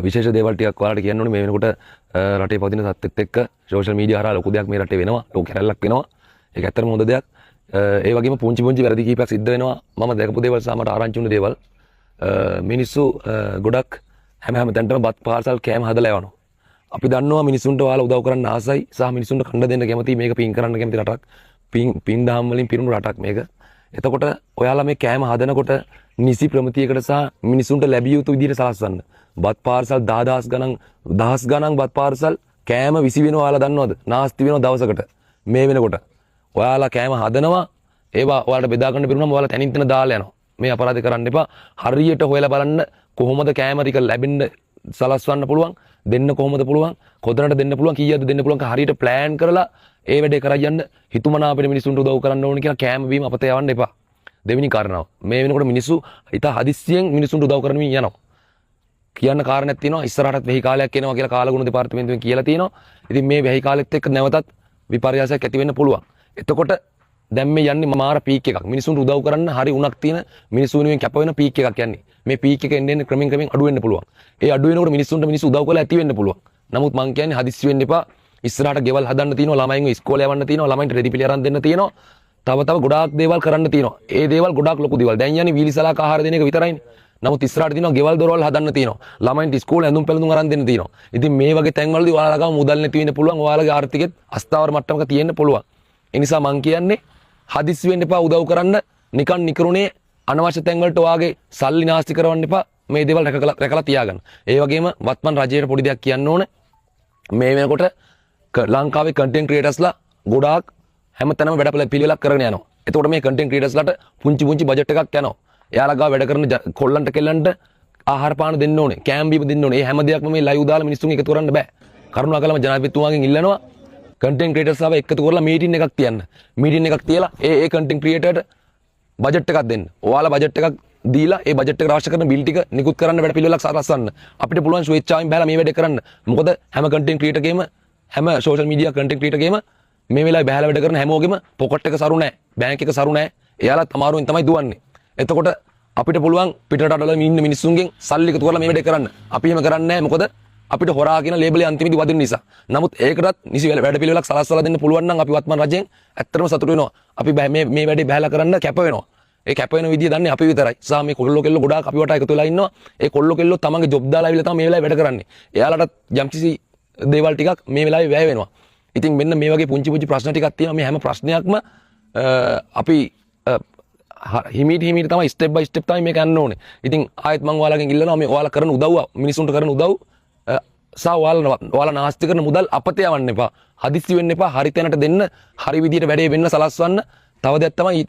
විශේෂ දේවල් ටිකක් ඔයාලට කියන්න ඕනේ. මේ වෙනකොට රටේ පවතින තත්ත්වෙත් එක්ක සෝෂල් මීඩියා හරහා ලොකු දෙයක් මේ රටේ වෙනවා. ලොකු කැරැල්ලක් වෙනවා. ඒක ඇත්තටම හොඳ දෙයක්. ඒ වගේම පුංචි පුංචි වැරදි කීපයක් සිද්ධ වෙනවා. මම දැකපු දේවල් සහ මට ආරංචි වුණු දේවල්. මිනිස්සු ගොඩක් හැම හැම තැනටම බත් පාර්සල් කෑම හදලා යවනවා. අපි දන්නවා මිනිස්සුන්ට ඔයාලා උදව් කරන්න ආසයි සහ මිනිස්සුන්ට කන්න දෙන්න කැමති. මේක පින් කරන්න කැමති රටක්. පින් පින් දහම් වලින් පිරුණු රටක් මේක. එතකොට ඔයාලා මේ කෑම හදනකොට නිසි ප්‍රමිතියකට සහ මිනිසුන්ට ලැබිය යුතු විදිහට සලස්වන්න. බත් පාර්සල් 10,000 ගණන්, දහස් ගණන් බත් පාර්සල් කෑම විසි වෙනවා ඔයාලා දන්නවද? නාස්ති වෙනවා දවසකට. මේ වෙනකොට ඔයාලා කෑම හදනවා, ඒවා ඔයාලට බෙදා ගන්න බැරුණාම ඔයාලා තැනින් තැන දාලා යනවා. මේ අපරාධ කරන්න එපා. හරියට හොයලා බලන්න කොහොමද කෑම ටික ලැබෙන්න සලස්වන්න පුළුවන්, දෙන්න කොහොමද පුළුවන්, කොතනට දෙන්න පුළුවන්, කීයද දෙන්න පුළුවන්, හරියට ප්ලෑන් කරලා ඒ වැඩේ කරා යන්න. හිතුමනාපෙන මිනිසුන්ට උදව් කරන්න ඕන කියලා කෑම බීම අපතේ යවන්න එපා. දෙවෙනි කාරණාව, මේ වෙනකොට මිනිස්සු ඉතා හදිස්සියෙන් මිනිසුන්ට උදව් කරමින් යනවා. කියන්න කාරණයක් තියෙනවා, ඉස්සරහටත් වෙහි කාලයක් එනවා කියලා කාලගුණ දෙපාර්තමේන්තුවෙන් කියලා තියෙනවා. ඉතින් මේ වෙහි කාලෙත් එක්ක නැවතත් විපර්යාසයක් ඇති වෙන්න පුළුවන්. එතකොට දැන් මේ යන්නේ මාර පීක් එකක්. මිනිසුන්ට උදව් කරන්න හරි උණක් තියෙන, මිනිස්සු වෙනුවෙන් කැප වෙන පීක් එකක් යන්නේ. මේ පීක් එක එන්න එන්න ක්‍රමෙන් ක්‍රමෙන් අඩු වෙන්න පුළුවන්. ඒ අඩු වෙනකොට මිනිස්සුන්ට මිනිස්සු උදව් කරලා ඇති වෙන්න පුළුවන්. නමුත් මං කියන්නේ හදිස්සි වෙන්න එපා. ඉස්සරහට ගෙවල් හදන්න තියෙනවා, ළමයින්ව ඉස්කෝලේ යවන්න තියෙනවා, ළමයින්ට රෙදි පිළි අරන් දෙන්න තියෙනවා. තව තව ගොඩාක් දේවල් කරන්න තියෙනවා. ඒ දේවල් ගොඩාක් ලොකු දේවල්. දැන් යන්නේ වීලිසලාක ආහාර දෙන එක විතරයිනේ. නමුත් ඉස්සරහට තියෙනවා ගෙවල් දොරවල් හදන්න තියෙනවා. ළමයින්ට ඉස්කෝලේ ඇඳුම් පැළඳුම් අරන් දෙන්න තියෙනවා. ඉතින් මේ වගේ තැන්වලදී ඔයාලා ගාව මුදල් නැති වෙන්න පුළුවන්. ඔයාලගේ ආර්ථිකෙත් අස්ථාවර මට්ටමක තියෙන්න පුළුවන්. ඒ නිසා මං කියන්නේ හදිස්සි වෙන්න එපා උදව් කරන්න. නිකන් නිකරුණේ අනවශ්‍ය තැන් වලට ඔයාගේ සල්ලි නාස්ති කරවන්න එපා. මේ දේවල් රැකලා රැකලා තියාගන්න. ඒ වගේම වත්මන් රජයට පොඩි දෙයක් කියන්න ඕනේ. මේ වෙනකොට ලංකාවේ කන්ටෙන්ට් ක්‍රියේටර්ස්ලා ගොඩාක් හැමතැනම වැඩ පිළිවෙලක් කරගෙන යනවා. එතකොට මේ කන්ටෙන්ට් ක්‍රියේටර්ස්ලාට පුංචි පුංචි බජට් එකක් යනවා. එයාලා ගාව වැඩ කරන කොල්ලන්ට කෙල්ලන්ට ආහාර පාන දෙන්න ඕනේ, කෑම බීම දෙන්න ඕනේ. මේ හැම දෙයක්ම මේ ලයිව් දාලා මිනිස්සුන් එකතු කරන්න බෑ. කරුණාකරලා ජනාධිපතිතුමාගෙන් ඉල්ලනවා කන්ටෙන්ට් ක්‍රියේටර්ස්ලාව එකතු කරලා මීටින් එකක් තියන්න. මීටින් එකක් තියලා ඒ ඒ කන්ටෙන්ට් ක්‍රියේටර්ට බජට් එකක් දෙන්න. ඔයාලා බජට් එකක් දීලා ඒ බජට් එකට අවශ්‍ය කරන බිල් ටික නිකුත් කරන්න වැඩ පිළිවෙලක් සලස්වන්න. අපිට පුළුවන් ස්වේච්ඡාවෙන් බහලා මේ වැඩේ කරන්න. මොකද හැම කන්ටෙන්ට් ක්‍රියේටර්ගේම, හැම සෝෂල් මීඩියා කන්ටෙන්ට් ක්‍රියේටර්ගේම, මේ වෙලාවේ බහලා වැඩ කරන හැමෝගෙම පොකට් එක සරු නෑ. බැංක් එක සරු නෑ. එයාලත් අමාරුවෙන් තමයි දුවන්නේ. එතකොට අපිට පුළුවන් පිට රටවල ඉන්න මිනිස්සුන්ගෙන් සල්ලි එකතු කරලා මේ වැඩේ කරන්න. අපි එහෙම කරන්නේ නෑ. මොකද අපිට හොරා කියන ලේබලේ අන්තිමේදී වදින නිසා. නමුත් ඒකටත් නිසි වැඩ පිළිවෙලක් සලස්වලා දෙන්න පුළුවන් නම් අපි වත්මන් රජයෙන් ඇත්තටම සතුටු වෙනවා. අපි මේ මේ වැඩේ බහැලා කරන්න කැප වෙනවා. ඒ කැප වෙන විදිය දන්නේ අපි විතරයි. සහ මේ කොල්ලෝ කෙල්ලෝ ගොඩාක් අපි වටා එකතු වෙලා ඉන්නවා. ඒ කොල්ලෝ කෙල්ලෝ තමන්ගේ ජොබ් දාලා ඇවිල්ලා තමයි මේ වෙලාවේ වැඩ කරන්නේ. එයාලටත් යම්කිසි දේවල් ටිකක් මේ වෙලාවේ වැය වෙනවා. ඉතින් මෙන්න මේ වගේ පුංචි පුංචි ප්‍රශ්න ටිකක් තියෙනවා. මේ හැම ප්‍රශ්නයක්ම අපි හිමීට හිමීට තමයි, ස්ටෙප් බයි ස්ටෙප් තමයි මේක යන්න ඕනේ. ඉතින් ආයෙත් මං ඔයාලගෙන් ඉල්ලනවා මේ ඔයාලා කරන උදව්ව, මිනිසුන්ට කරන උදව් සහ ඔයාලා ඔයාලා නාස්ති කරන මුදල් අපතේ යවන්න එපා. හදිස්සි වෙන්න එපා. හරි තැනට දෙන්න, හරි විදියට වැඩේ වෙන්න සලස්වන්න. තව දෙයක් තමයි,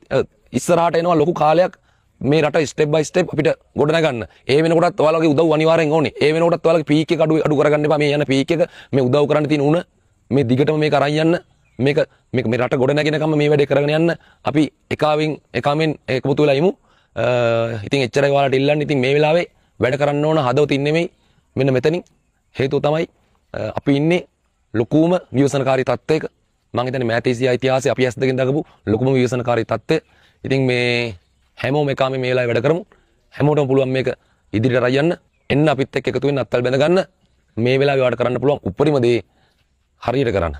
ඉස්සරහට එනවා ලොකු කාලයක් මේ රට ස්ටෙප් බයි ස්ටෙප් අපිට ගොඩ නගන්න. ඒ වෙනකොටත් ඔයාලගේ උදව් අනිවාර්යෙන් ඕනේ. ඒ වෙනකොටත් ඔයාලගේ පීක් එක අඩු අඩු කරගන්න එපා. මේ යන පීක් එක, මේ උදව් කරන්න තියෙන උණ මේ දිගටම මේක අරන් යන්න. මේක මේක මේ රට ගොඩ නැගෙනකම් මේ වැඩේ කරගෙන යන්න අපි එකාවෙන් එකාමෙන් එකමුතු වෙලා ඉමු. ඉතින් එච්චරයි ඔයාලට ඉල්ලන්නේ. ඉතින් මේ වෙලාවේ වැඩ කරන්න ඕන හදවතින් නෙමෙයි, මෙන්න මෙතනින්. හේතුව තමයි අපි ඉන්නේ ලොකුම ව්‍යසනකාරී තත්ත්වයක. මං හිතන්නේ මෑත ඒසියා ඉතිහාසයේ අපි ඇස් දෙකෙන් දකපු ලොකුම ව්‍යසනකාරී තත්ත්වය. ඉතින් මේ හැමෝම එකාමෙන් මේ වෙලාවේ වැඩ කරමු. හැමෝටම පුළුවන් මේක ඉදිරියට අරන් යන්න. එන්න අපිත් එක්ක එකතු වෙන්න, අත්වල බැඳ ගන්න. මේ වෙලාවේ ඔයාලට කරන්න පුළුවන් උපරිම දේ හරියට කරන්න.